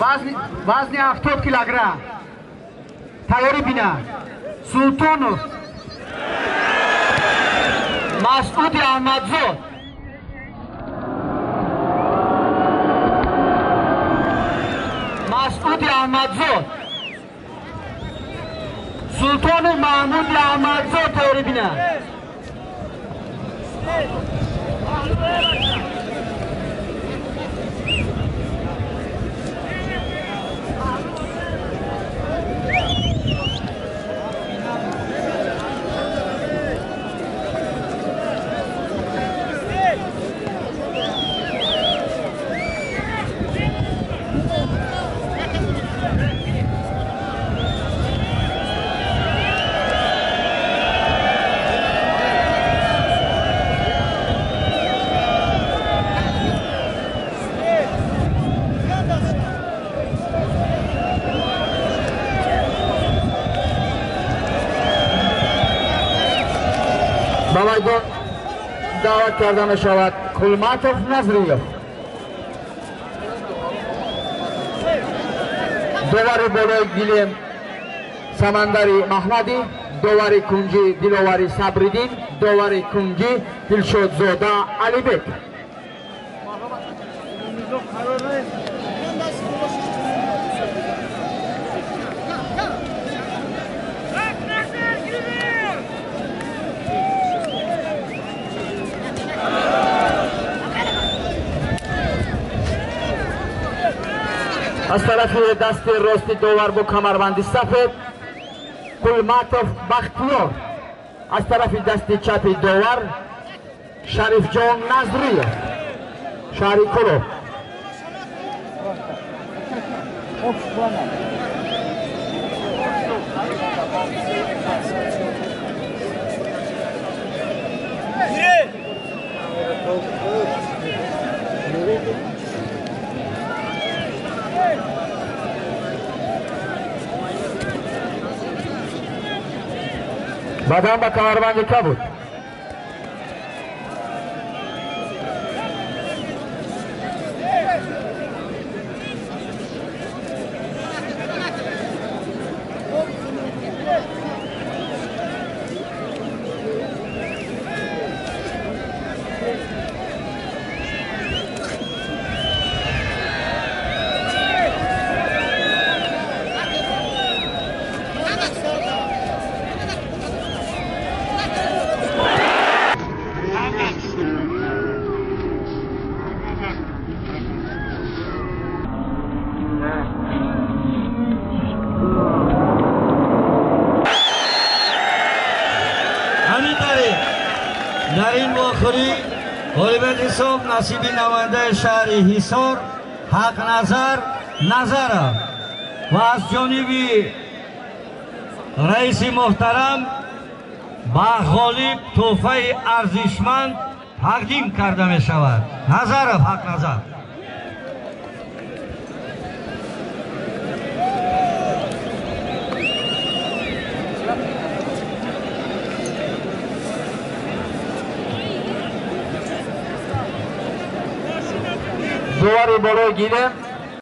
Вазни 70 килограмм. Тайёрӣ бина. Султонов Масъуди Аҳмадзод. Масъуди Аҳмадзод. Султонов Маҳмуди Аҳмадзод тайёрӣ бина. Ба майдон даъват карда мешавад Кулматов Назриев. Довари болои гилем Самандари Маҳмадӣ, довари кунҷӣ Диловари Сабриддин, довари кунҷӣ Дилшодзода Алибек. Аз тарафи дасти рости довар бо камарбанди сафед Кулматов Бахтиёр, аз тарафи дасти чапи довар Шарифҷон Назриев, шаҳри Кӯлоб. Баъдан ба камарбанди кабуд. Дар ин вохӯрӣ ғолибияти ҳисоб насиби намояндаи шаҳри Ҳисор Ҳақназар Назаров ва аз ҷониби раиси муҳтарам ба ғолиб тӯҳфаи арзишманд тақдим карда мешавад. Назаров Ҳақназар. Довари болои гилем